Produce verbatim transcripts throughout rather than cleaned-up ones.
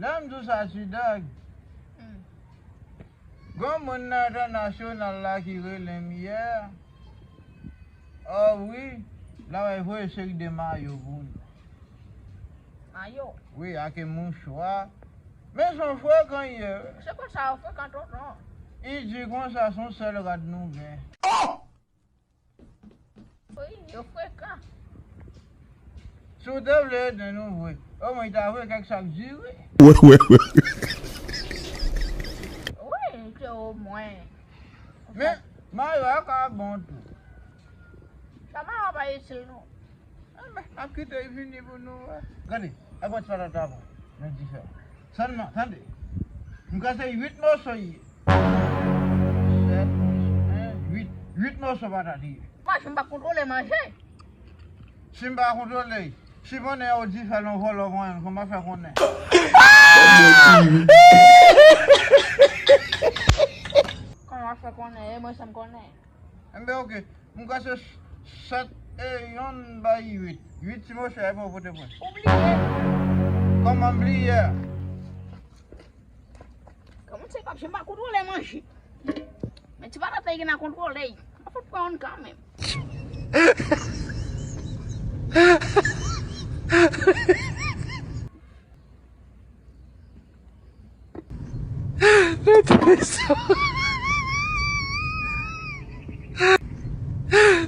Lè m di w sa, Ti Dòg, hmm, gon moun nan entènasyonal la ki rele m yè. O wi, l ap voye seri de mayo pou nou. Mayo? Wi, ak mouchwa. Men se yon frekan li ye, wi. Se konsa yo frekan, tonton. Li di konsa se yon sèl rad nou gen. Oh! Wi, yo frekan. Si w te vle ede nou vre, omwen ta voye kèk sak diri. Wi, wi, wi. Wi, se omwen. Men, mayo a ka bon tou. Sa mayo a pa itil non. Enben, n ap kite l vini pou nou wè. Gade, al pran ti patat la pou mwen, nan dife a. Sèlman, tande. M kase uit moso li ye. Sèt, uit, uit moso patat li ye. Manje, m pa kontwole manje. Si m pa kontwole, si konnen yo di fè l yon vòlò konyen, kòman fè konnen? Kòman fè konnen? E mwen sa m konnen. Enben, oke. M kase sèt e yonn bay uit. Uit ti moso a pou Pòtoprens. Ou bliye. Kòman m bliye a? Kòman se kòmsi m pa kontwole manje? Men ti patat la gen nan kontwole. Mwen fout pran youn kanmenm. Lè tris.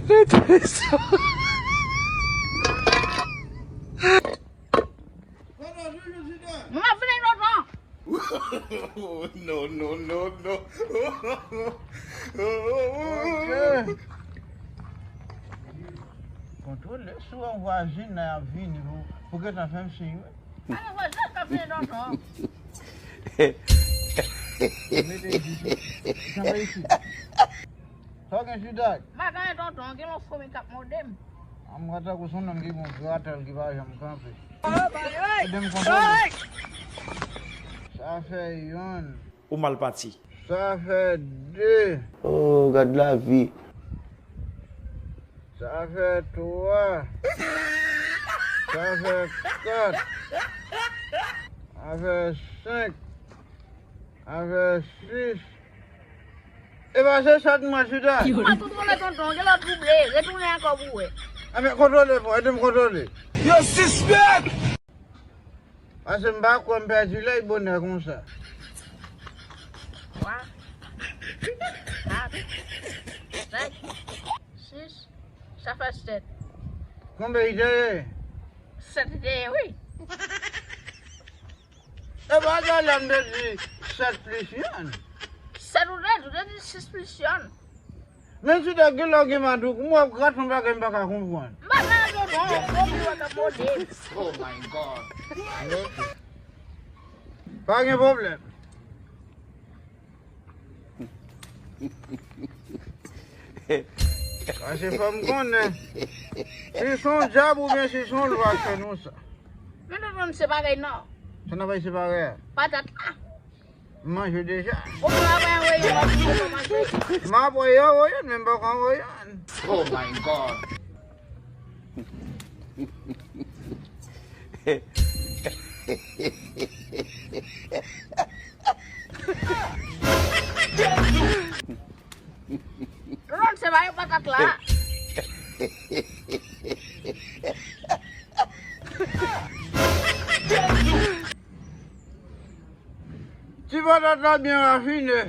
Lè tris. Mwen ap vini lontan. No, no, no, no. Ok. Kontwole, si w wè yon vwazin nan ap vini pou, pou gentan fè m siy, wi. Alò, vwazin k ap vini lontan. Mete isit, wi. Kanpe isit. Sa w gen, Ti Dòg? M pa gen anyen, tonton, gen yon foumi k ap mòde m. A, m wè tankou se yon nonm ki gen yon gratèl ki pa janm kanpe. Ede m kontwole. Sa fè yonn. Ou mal pati. Sa fè de. Oh, gad lavi. Sa fè twa. Sa fè kat. Sa fè senk. Sa fè sis. Epa se sèt mwa, Ti Dòg. Ou pa kontwole, tonton, gen lè w twouble, retounen ankò pou wè. Enben, kontwole pou, ede m kontwole. Yo sispèk! Paske m pa kwè m pèdi lè bonè konsa. Twa, kat, senk, sis, sa fè sèt. Konbyen li te ye? Sèt li te ye, wi. E pa talè m te di sèt plis yonn. Sèt ou te di, ou te di sis plis yonn. Men Ti Dòg, gen lè w gen madouk, m wè w ap gate yon bagay m pa ka konprann. M pa nan tonton, yon gwo bouwa k ap mòde. Oh my God. Pa gen pwoblèm. Paske fò m konnen si se yon dyab oubyen si se yon lwa k fè nou sa. Men tonton, se parèy non. Sa n ap bay se parèy a? Patat la. M manje deja. Ou pa bay anvoye yon lòt moun pou manje. M ap voye anvoye, men m poko anvoye. Oh my God. Ronn se pa yon patat la. Ti patat la byen rafine.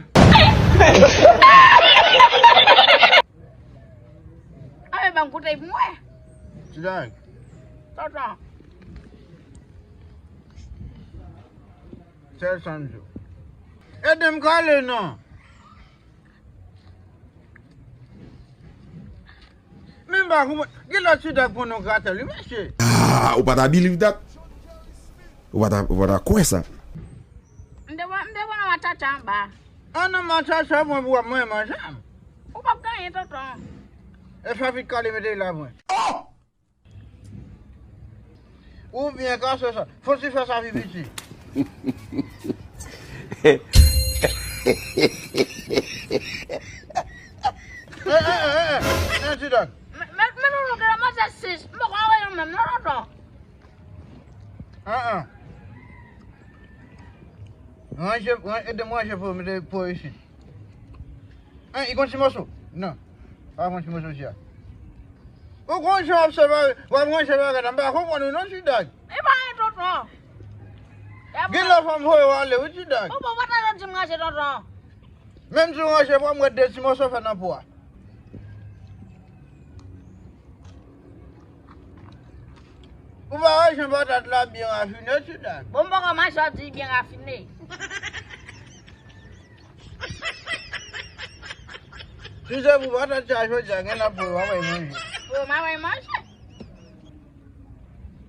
Amen, ban m koute pou mwen. Ti Dòg. Tonton. Sèl sa m di w. Ede m kale non. Men m pa konprann. Gen lòt Ti Dòg pran nan gratèl wi, mesye. Ah, ou pa ta believe that? Ou pa ta, ou pa ta kwè sa? M te wè, m te wè nan matata anba. An nan matata mwen pou w ap mwen manje m. Ou p ap gen anyen, tonton. E sa vit kale mete la mwen. Oh! Ou byen kase sa. Fò ti fè sa pi piti. Eh, eh, eh, eh, eh, Ti Dòg. Men, men, men nou, nou gen la manje sis. M poko anvoye yon menm, non, tonton. Ah, ah. Ranje, ran- ede m ranje pou yo, mete pou yo isit. An, li gon ti moso? Non. Pa gon ti moso isi a. Ou gon jan w ap separe, w ap ranje bagay la, m pa konprann ou non, Ti Dag. E pa anyen, tonton. Gen lè fò m voye w ale, wi, Ti Dag. Ou bon, pa ta janm di m ranje, tonton. Menm si w ranje pou mwen, de ti moso fè nan po a. Ou pa wè jan patat la byen rafine, Ti Dag? Bon, m poko manje, w ap di byen rafine. Si se pou patat sa jodi a, gen lè pou w pa manje. Pou w pa manje?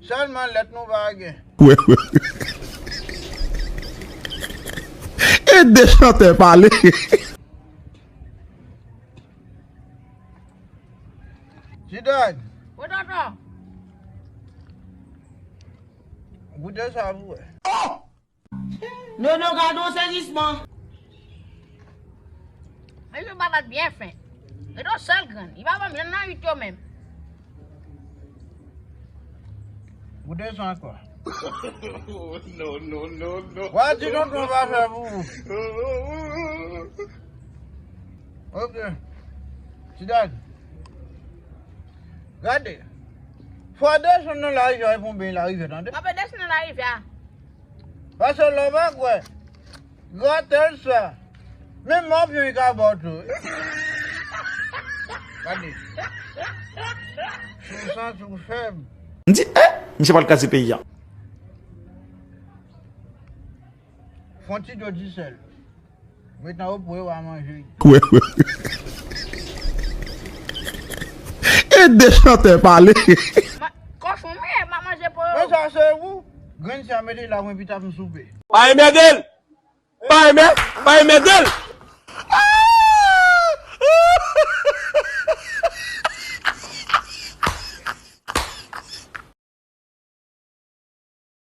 Sèlman lèt nou pa gen. Wè, wè. E de chantè pale. Ti Dag. Wi, tonton. Goute sa pou wè. Nono, gade yon sezisman. Men yon patat byen fen. Gen yon sèl grenn. Li pa ban m youn nan uit yo menm. Ou desann ankò. Non, non, non, non. Wa di tonton pa fè pou ou. Ok. Ti Dag. Gade. Fò desann nan larivyè pou m benyen larivyè, tande? M ap desann nan larivyè a. Paske lè w pa kwè, gratèl sa, menm mòpyon li ka ba w tou. Gade. Si w santi w fèb. M di, eh, misye pral kraze peyi a. Fon ti dlo disèl. Met nan opre w a manje. Wè, wè. E de chantè pale. Ma- Kòchon, men, m ap manje pou yo. Men sa se ou. Grenn sa mete la, mwen pita pou m soupe. Pa enmède l! Pa enmè, pa enmède l!